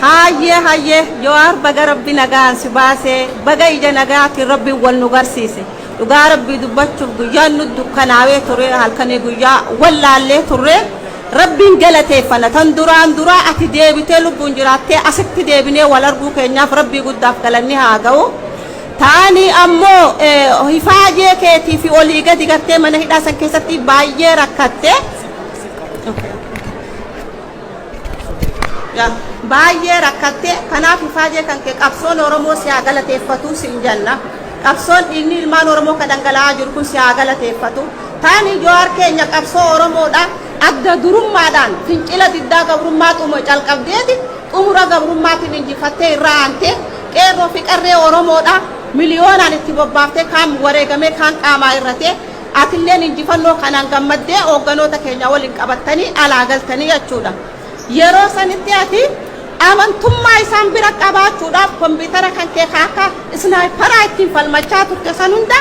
Hayyee, hayyee, Jawaar, baga Rabbi nagaan si baasee, baga ija nagaatiin Rabbiin wal nu garsiise. Dhugaa Rabbii dubbachuuf guyyaan nu dukkanaawee ture, halkanii guyyaa wallaallee turre. Rabbiin galateeffanna. Tan duraan duraa ati deebitee lubbuun jiraattee asitti deebinee wal arguu keenyaaf Rabbii guddaaf galanni haa ga'u. Taanii ammoo hifaajee keetii fi olii gadi gartee mana hidhaa san keessatti baay'ee rakkatte. Baay'ee rakkatte, kanaaf hifaajee kan kee qabsoon Oromoo si haa galateeffatu siin jenna. Qabsoon dhiigni ilmaan Oromoo kan dhangala'aa jiru kun si haa galateeffatu. Taanii Jawaar keenya qabsoo Oromoodha. Adda durummaadhaan fincila diddaa gabrummaa xumura calqabdeeti xumura gabrummaatiin injifattee irraa aantee qeerroo fi qarree Oromoodha. Miliyoonaan itti bobbaaftee, kaan wareegamee, kaan qaamaa irratee, atilleen injifannoo kanaan gammaddee hoogganoota keenya waliin qabattanii alaa galtanii jechuudha. Yeroo sanitti ati amantummaa isaan bira qabaachuudhaaf kompiitara kan kee akka sniperaa ittiin falmachaa turte san hunda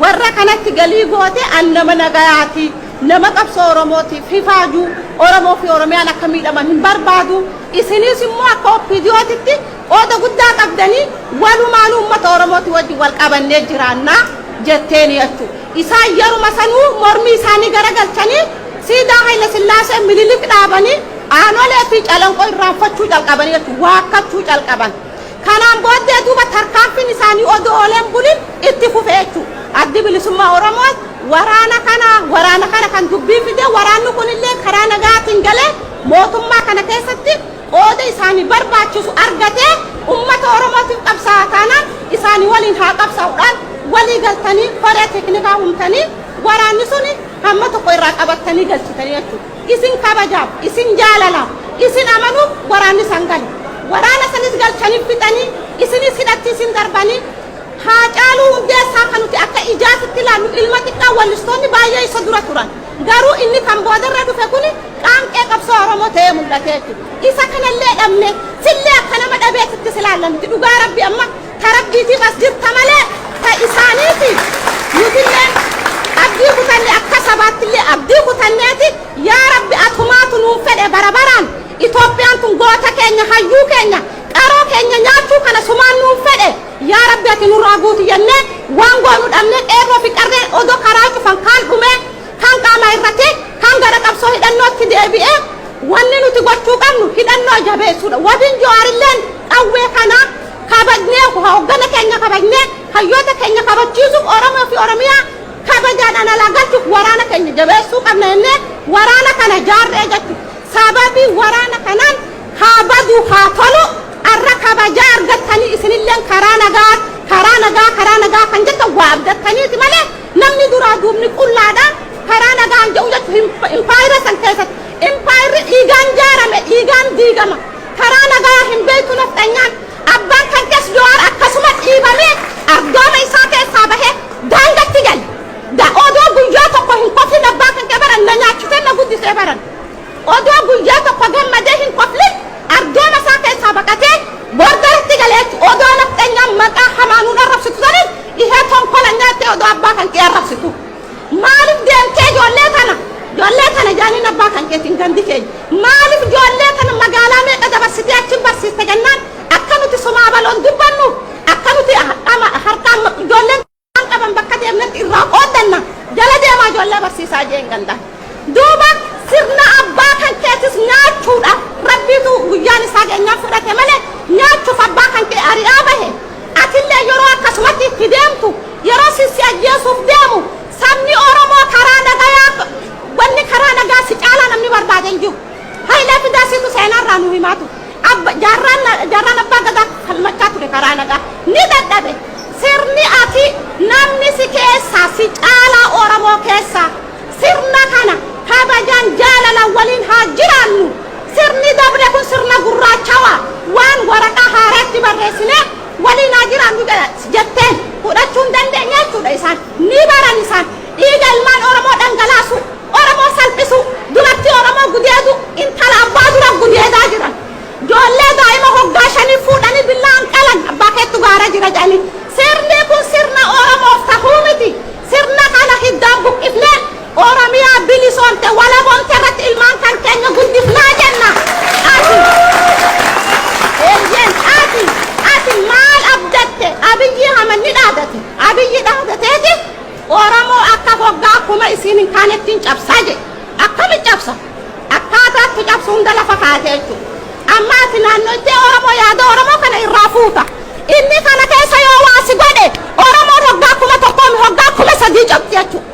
warra kanatti galii goote, an nama nagayaati, nama qabsoo Oromootiif hifaaju, Oromoo fi Oromiyaan akka miidhaman hin barbaadu, isinis immoo akka OPDOtitti qooda guddaa qabdanii walumaan uummata Oromooti wajjin wal qabannee jiraannaa jetteeni jechuudha. Isaan yeruma sanuu mormii isaanii garagalchanii siidaa Haayila Sillaasee Minilik dhaabanii Aanolee fi Calanqoo irraanfachuu calqabanii jechuudha. Waakkachuu calqaban. Kanaan booddee duuba tarkaanfiin isaanii odoo ooleen bulin itti fufe jechuudha. Addi Bilisummaa Oromoo waraana kana kan dubbii fide, waraanni kunillee karaa nagaatiin galee mootummaa kana keessatti qooda isaanii barbaachisu argatee ummata Oromootiif qabsaa'aa taanaan isaanii waliin haa qabsaa'uudhaan walii galtanii koree teeknikaa humtanii waraanni suni hamma tokko irraa qabattanii galchitanii jechuudha. Isin kabajaaf, isin jaalalaaf, isin amanuuf waraanni san gale. Waraana sanis galchanii fixanii isinis hidhatti isin darbanii. Haacaaluu Hundeessaa kan nuti akka ijaatitti ilaallu, ilma xiqqaa, wallistoonni baay'ee isa dura turan. Garuu inni kan boodarra dhufe kuni qaanqee qabsoo Oromoo ta'ee mul'ate jechuudha. Isa kanallee dhabne, sillee akka nama dhabeetitti ilaalla nuti. Dhugaa Rabbi, amma ta Rabbiitiif as jirta malee ta isaaniiti. Nutillee abdii kutanne, akka sabaattillee abdii kutanneeti. Yaa Rabbi, atumaatu nuun fedhe bara baraan Itoophiyaan tun goota keenya, hayyuu keenya, qaroo keenya nyaachuu kana sumaan nuun fedhe, yaa Rabbi, ati nurraa guuti jennee waan goonu dhabnee, qeerroo fi qarreen odoo karaa cufan, kaan dhumee, kaan qaama irratee, kaan gara qabsoo hidhannootti deebi'ee, wanni nuti gochuu qabnu hidhannoo jabeessuudha. Wabiin Jawaarilleen qawwee kana kabajnee, hoggana keenya kabajnee, hayyoota keenya kabachiisuuf, Oromoo fi Oromiyaa kabajaadhaan alaa galchuuf waraana keenya jabeessuu qabna jennee waraana kana jaarree jechuudha. Sababii waraana kanaan haa badu haa tolu arra kabajaa argattanii, isinilleen karaa nagaa, karaa nagaa, karaa nagaa kan jettan waa abdattaniiti malee namni duraa duubni qullaadha karaa nagaan jedhu jechuudha. Impaayira san keessatti impaayirri dhiigaan jaarame dhiigaan diigama. Karaa nagaa hin beektu nafxanyaan. Abbaan kan kees Jawaar akkasuma dhiibamee ardooma isaa keessaa bahee daangatti gale. Odoo guyyaa tokko hin koflin abbaa kan kee baran na nyaachisee na guddisee baran. Odoo guyyaa tokko gammadee hin koflin ardooma isaa keessaa baqatee borderatti galee jechuudha. Odoo nafxanyaan maqaa hamaanuun arrabsitu saniin ihee tonkola nyaattee odoo abbaa kan kee arrabsitu. Maaliif deemtee ijoollee tana jaaniin abbaa kan keetiin gandi keenya? Maaliif ijoollee tana magaalaa meeqa dabarsitee achi barsiiste jennaan, akka nuti somaa baloon dubbannu, akka nuti harkaan ijoolleen qaban bakka deemnetti irraa qooddanna, jala deemaa ijoollee barsiisaa jeen ganda. Duuba sirna abbaa kan keetis nyaachuudhaaf Rabbiitu guyyaan isaa geenyaan fudhate malee nyaachuuf abbaa kan kee ari'aa bahe. Atillee yeroo akkasumatti itti deemtu, yeroo sissi ajjeesuuf deemu, sabni Oromoo karaa nagayaa, wanni karaa nagaa si caalaa namni barbaade hin jiru. Hayilee Fidaasiitu seenaarraa nu himaa ture. Jaarraan abbaa gadaa falmachaa ture karaa nagaa. Ni dadhabe. Sirni ati namni si keessaa si caalaa Oromoo keessaa sirna kana kabajaan jaalalaan waliin haa jiraannu. Sirni dabre kun sirna gurraachawaa waan waraqaa haaraatti barreessinee waliin haa jiraannu jetteen fudhachuu hin dandeenye jechuudha isaan. Ni baran isaan. Dhiiga ilmaan Oromoo dhangalaasu, Oromoo salphisu, dubartii Oromoo gudeedu, intala abbaa dura gudeedaa jiran. Ijoollee daa'ima hoggaa 5 fuudhanii billaan qalan, abbaa keettu gaara jira jedhanii. Sirni kun sirna Oromoof tahuu miti. Sirna kana hiddaan buqqifnee Oromiyaa bilisoomte, walaboomte irratti ilmaan kan keenya taanetti hin cabsaa jedhe. Akkami cabsa? Akkaataatti cabsu hunda lafa kaate jechuudha. Amma ati naannoo itti Oromoo yaada Oromoo kana irraa fuuta. Inni kana keessa yoo waa si godhe, Oromoon hoggaa 1000 hoggaa 3000 cabxi jechuudha.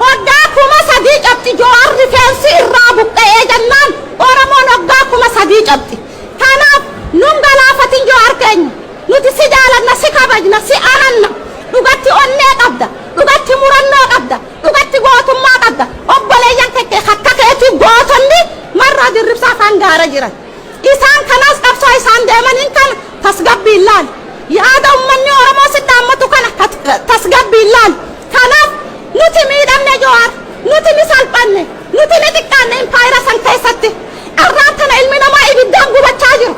Hoggaa 3000 cabxi. Jawaar rifeensi irraa buqqa'ee jennaan Oromoon hoggaa 3000 cabxi. Kanaaf nun galaafatin, Jawaar keenya. Nuti si jaalanna, si kabajna, si amanna. Dhugatti onnee qabda. Dhugatti murannoo qabda. Dhugatti gootummaa qabda. Obboleeyyan kekkee akka keetii gootonni marraa dirribsaa afaan gaara jiran. Isaan kanaas qabsoo isaan deemaniin kana tasgabbiin laal. Yaada uummanni Oromoo si dhaammatu kana tasgabbiin laal. Kanaaf nuti miidhamne, Jawaar. Nuti ni salphanne. Nuti ni xiqqaanne impaayira san keessatti. Arraan tana ilmi namaa ibiddaan gubachaa jiru.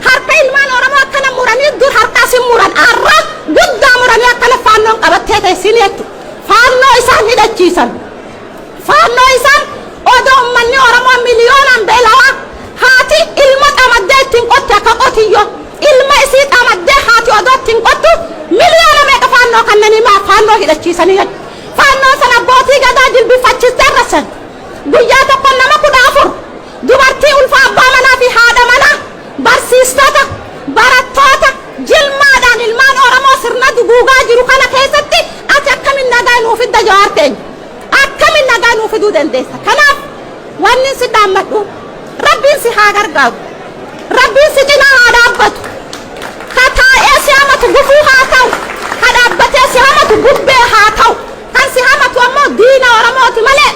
Harka ilmaan Oromoo akkana muranii, dur harkaas hin muran. Arra guddaa muranii akkana faannoon qabattee teessin jettu. Faannoo isaan hidhachiisan. Faannoo isaan odoo uummanni Oromoo miliyoonaan beelawaa, haati ilma xamaddee ittiin qotte akka qotiyyoo. Ilma isii xamaddee haati odoo ittiin qottu miliyoona meeqa faannoo kannanii maa faannoo hidhachiisanii jechuudha. Faannoon sana abbootii gadaa jilbifachiistee irrasan. Guyyaa tokko nama 14, dubartii ulfa, abbaa manaa fi haadha manaa, barsiistota, barattoota jilmaadhaan ilmaan Oromoo sirna duguugaa jiru kana keessatti ati akkamiin nagaa nuu fidda, Jawaar keenya? Akkamiin nagaa nuu fiduu dandeessa? Kanaaf wanni si dhaammadhu, Rabbiin si haa gargaaru. Rabbiin si cinaa haa dhaabbatu. Ka taa'ee si hamatu gufuu haa ta'u. Ka dhaabbatee si hamatu bubbee haa ta'u. Kan si hamatu ammoo diina Oromooti malee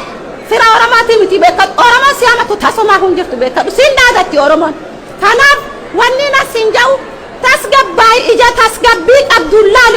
fira Oromooti miti, beekadhu. Oromoon si hamatu tasumaa hin jirtu, beekadhu. Siin dhaadatti Oromoon. Kanaaf wanni nas hin jedhu, tasgabbaay, ija tasgabbii qabduun laali.